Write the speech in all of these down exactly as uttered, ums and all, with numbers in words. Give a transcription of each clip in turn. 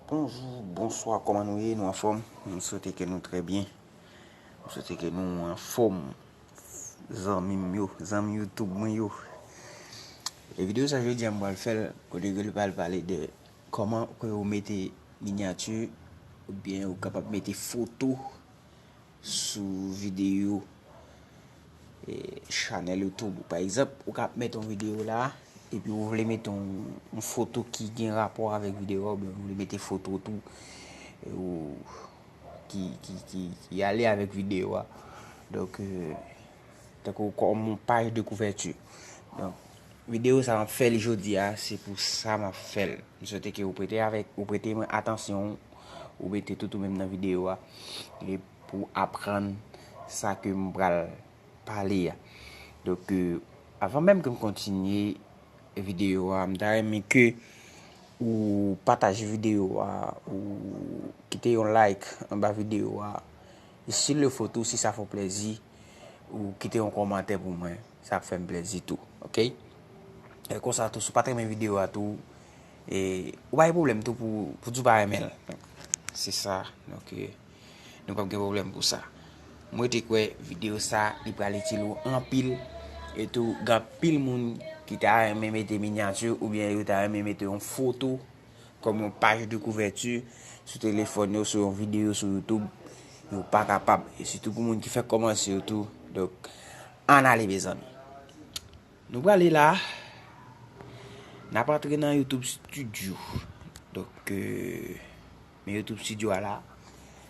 Bonjou, bonswa, kòman nou ye? Nou anfòm? M swete ke nou trè byen. M swete ke nou anfòm. Zanmi m yo, zanmi YouTube mwen yo. E videyo sa jodi a m pral fè l kote ke l pral pale de kòman ke ou mete minyati oubyen ou kapab mete foto sou videyo e, chanèl YouTube ou. Pa egzanp, ou ka ap mete yon videyo la, epi ou vle mete yon, yon foto ki gen rapò avèk videyo a, oubyen ou vle mete foto tou, e, ou, ki, ki, ki, ki ale avèk videyo a. Donk, e, tankou kòm yon paj de kouvèti. Donk, videyo sa m ap fè li jodi a, se pou sa m ap fè l. M swete ke ou prete avèk, ou prete mwen atansyon, ou mete tout ou menm nan videyo a. E pou aprann sa ke m pral pale a. Donk, e, avan menm ke m kontinye videyo a, m ta renmen ke ou pataje videyo a, ou kite yon like anba videyo a. E si l fo tou, si sa fè w plèzi, ou kite yon kòmantè pou mwen. Sa ap fè m plèzi tou, oke? E konsa tou, si w pa t renmen videyo a tou, e, ou pa gen pwoblèm tou pou, pou di w pa renmen l. Se sa, donk, e, nou p ap gen pwoblèm pou sa. Mwen te kwè videyo sa, li pral itil ou anpil. E tou, gen anpil moun ki ta renmen mete minyati oubyen yo ta renmen mete yon foto kòm yon paj de kouvèti sou telefòn yo, sou yon videyo sou YouTube. Yo pa kapab. E sitou pou moun ki fèk kòmanse yo tou. Donk, ann ale, mezanmi. Nou prale la. N ap antre nan YouTube Studio. Donk, e, men YouTube Studio a la.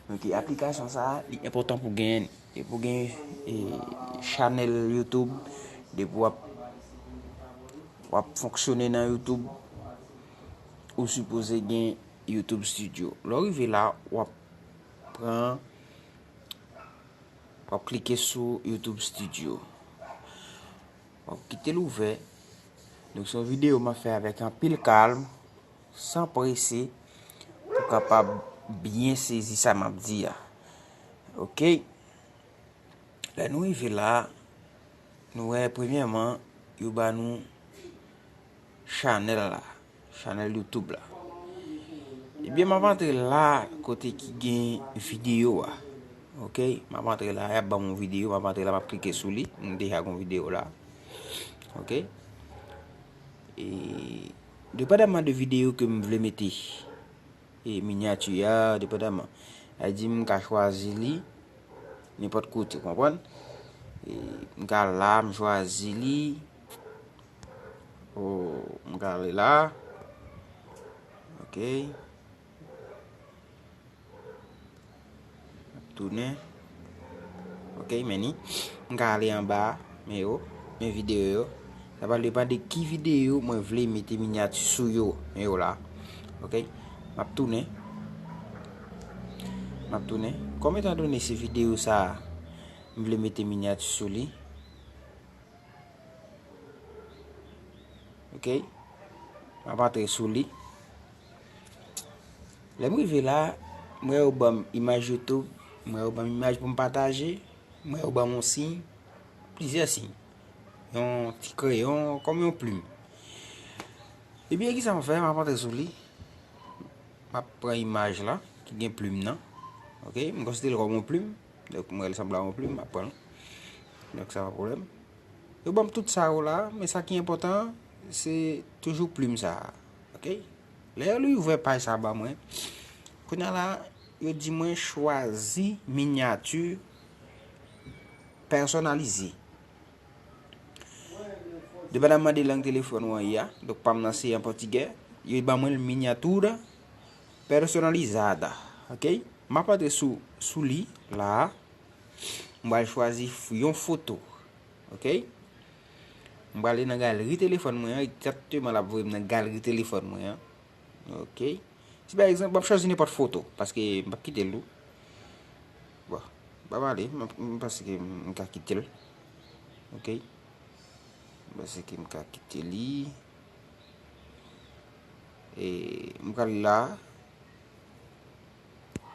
Donk, e, aplikasyon sa a, li enpòtan pou genyen. E pou gen, e, chanèl YouTube, depi w ap, w ap fonksyone nan YouTube, ou sipoze gen YouTube Studio. Lè w rive la, w ap pran, w ap klike sou YouTube Studio. W ap kite l ouvè. Donk, se yon videyo m ap fè avèk anpil kalm, san prese, pou kapab byen sezi sa m ap di a. Oke? Lè nou rive la, nou wè premyèman, yo ba nou chanèl la, chanèl YouTube la. Ebyen, m ap antre la kote ki gen videyo a. Oke? M ap antre la, y ap ban m yon videyo, m ap antre la, m ap klike sou li. M deja gen yon videyo la. Oke? E, depandaman de videyo ke m vle mete, e, minyati a, depandaman. Sa di m ka chwazi li nenpòt kote, w konprann? E, m ka la, m chwazi li. O, m ka ale la. Oke. Tounen. Oke, men ni. M ka ale anba, men yo, men videyo yo. Sa va depann de ki videyo mwen vle mete minyati sou yo, men yo la. Oke, m ap tounen. M ap tounen. Kòm etandone se videyo sa a, m vle mete minyati sou li. Oke. M ap antre sou li. Lè m rive la, m wè yo ban m imaj YouTube, m wè yo ban m imaj pou m pataje, m wè yo ban m yon siy, plizyè siy. Yon ti kreyon, kòm yon plim. Ebyen, kisa m ap fè? M ap antre sou li. M ap pran imaj la, ki gen plim nan. Oke, m konsidere l kòm yon plim. Donk, m wè l sanble a yon plim, m ap pran l. Donk, sa pa pwoblèm. Yo ban m tout sa yo la, men sa ki enpòtan an, se toujou plim sa a. Oke? Lè yo li ouvè paj sa a ban mwen, kounye a la, yo di mwen chwazi minyati pèsonalize. Depandaman de lang telefòn ou an ye a, donk pa m nan se an pòtigè, yo ban mwen l miniatura personalizada. Oke? M ap antre sou, sou li la a. M pral chwazi f- yon foto. Oke? M prale nan galri telefòn mwen an, egzakteman l ap voye m nan galri telefòn mwen an. Oke? Si pa egzanp, m ap chwazi nenpòt foto, paske m p ap kite l tou. Bon, m p ap ale, m ap- m panse ke m ka kite l. Oke? M panse ke m ka kite li. E m pral la.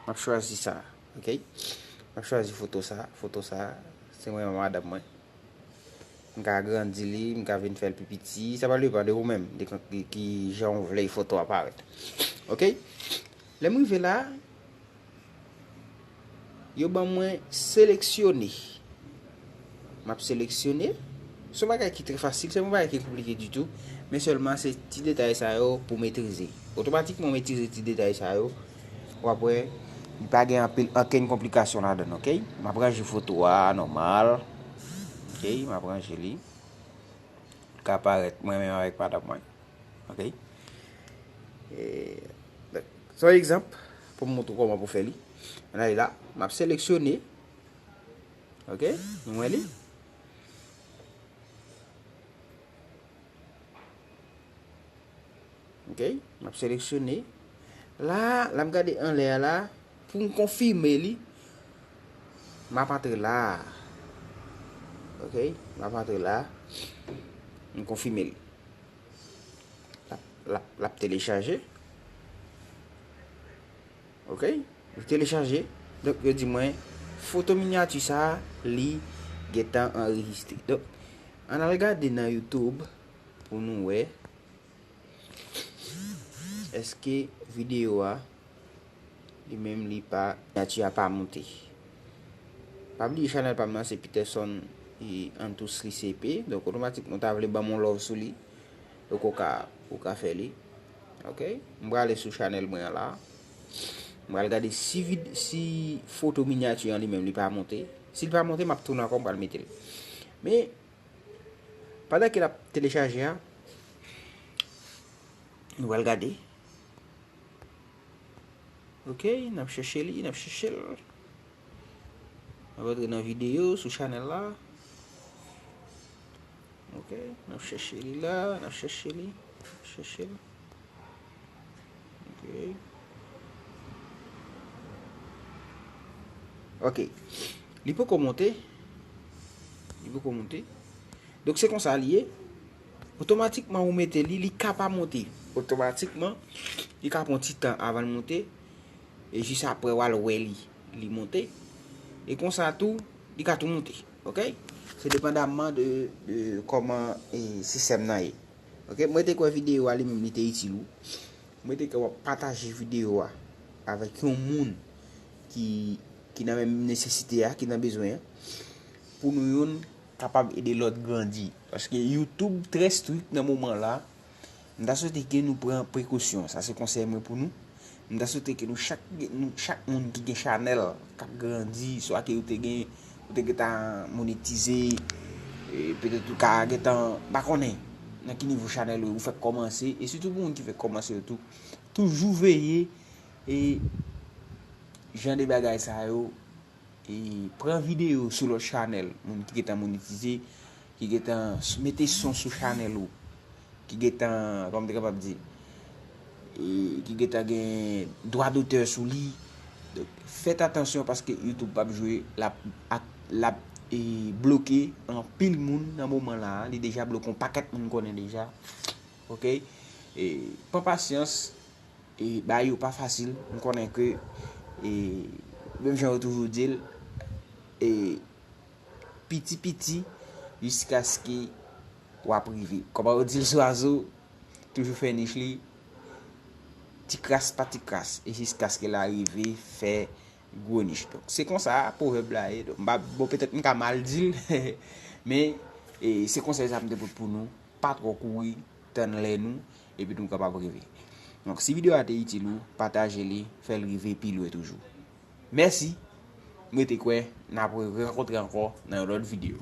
M ap chwazi sa, oke? M ap chwazi foto sa, foto sa, se mwen ak madanm mwen. M ka agrandi li, m ka vin fè l pi piti, sa va depann de ou menm, de ki, ki jan ou vle foto a parèt. Oke? Lè m rive la, yo ban mwen seleksyone. M ap seleksyone. Se yon bagay ki trè fasil, se yon bagay ki konplike ditou, men sèlman se ti detay sa yo pou metrize. Otomatikman w metrize ti detay sa yo, w ap wè li pa gen anpil, ankenn konplikasyon ladan l, oke? M ap ranje foto a nòmal, oke? M ap ranje li. L ka parèt mwen menm avèk madanm mwen, oke? E, se yon egzanp pou m montre w kòman pou fè li. Ann ale la, m ap seleksyone. Oke? Nou wè li? Oke? M ap seleksyone. La, la m gade anlè a la, pou m konfime li, m ap antre la. Oke? M ap antre la. M konfime li. L ap, l ap, l ap telechaje. Oke? Li telechaje. Donk, yo di mwen, foto minyati sa a, li gentan anrejistre. Donk, ann al gade nan YouTube pou nou wè èske videyo a, li menm, li pa, minyati a pa monte. Pa bliye chanèl pa m nan se Peterson e Antous Li C P. Donk, otomatikman, ou ta vle ban m yon love sou li. Donk, ou ka, ou ka fè li. Oke? M prale sou chanèl mwen an la. M pral gade si vid-, si foto minyati an li menm, li pa monte. Si l pa monte, m ap tounen ankò, m pral mete l. Men, pandan ke l ap telechaje a, nou pral gade. Oke, n ap chèche li, n ap chèche l. N ap antre nan videyo sou chanèl la. Oke, n ap chèche li la, n ap chèche li, n ap chèche li. Oke. Oke. Li poko monte. Li poko monte. Donk, se konsa li ye. Otomatikman, ou mete li, li ka pa monte. Otomatikman, li ka pran ti tan avan l monte. E jis apre, w al wè li, li monte. E konsa tou, li ka tou monte. Oke? Se depandamman de, de kòman, e, sistèm nan ye. Oke? Mwen te kwè videyo a li menm li te itil ou. Mwen te kwè w ap pataje videyo a avèk yon moun ki, ki nan menm nesesite a, ki nan bezwen an. Pou nou youn kapab ede lòt grandi. Paske YouTube trè strik nan moman la. M ta swete ke nou pran prekosyon. Sa se konsèy mwen pou nou. M ta swete ke nou chak, nou chak moun ki gen chanèl k ap grandi, swa ke ou te gen, ou te gentan monetize, e, petèt ou ka gentan, m pa konnen nan ki nivo chanèl ou, ou fèk kòmanse, e sitou pou moun ki fèk kòmanse yo tou, toujou veye, e, jan de bagay sa yo, e, pran videyo sou lòt chanèl, moun ki gentan monetize, ki gentan s-, mete son sou chanèl ou, ki gentan, kòman m te kapab di, e, ki gentan gen dwa dotè sou li. Donk, fèt atansyon paske YouTube p ap jwe, l ap, ak, l ap, e, bloke anpil moun nan moman la a. Li deja bloke yon pakèt moun konnen deja. Oke? E, pran pasyans, e, bagay yo pa fasil. M konnen ke, e, menm jan yo toujou di l, e, piti piti, jiskaske w ap rive. Kòman yo di l, zwazo toujou fè nich li, ti kras pa ti kras, e jiskaske l arive fè gwo nich. Donk, se konsa pwovèb la ye. Donk, m pa, bon, petèt m ka mal di l, men, e, se konsèy sa m te pot pou nou. Pa twò kouri, tann lè nou, epi nou kapab rive. Donk, si videyo a te itil ou, pataje li, fè l rive pi lwen toujou. Mèsi, m rete kwè n ap rankontre ankò nan yon lòt videyo.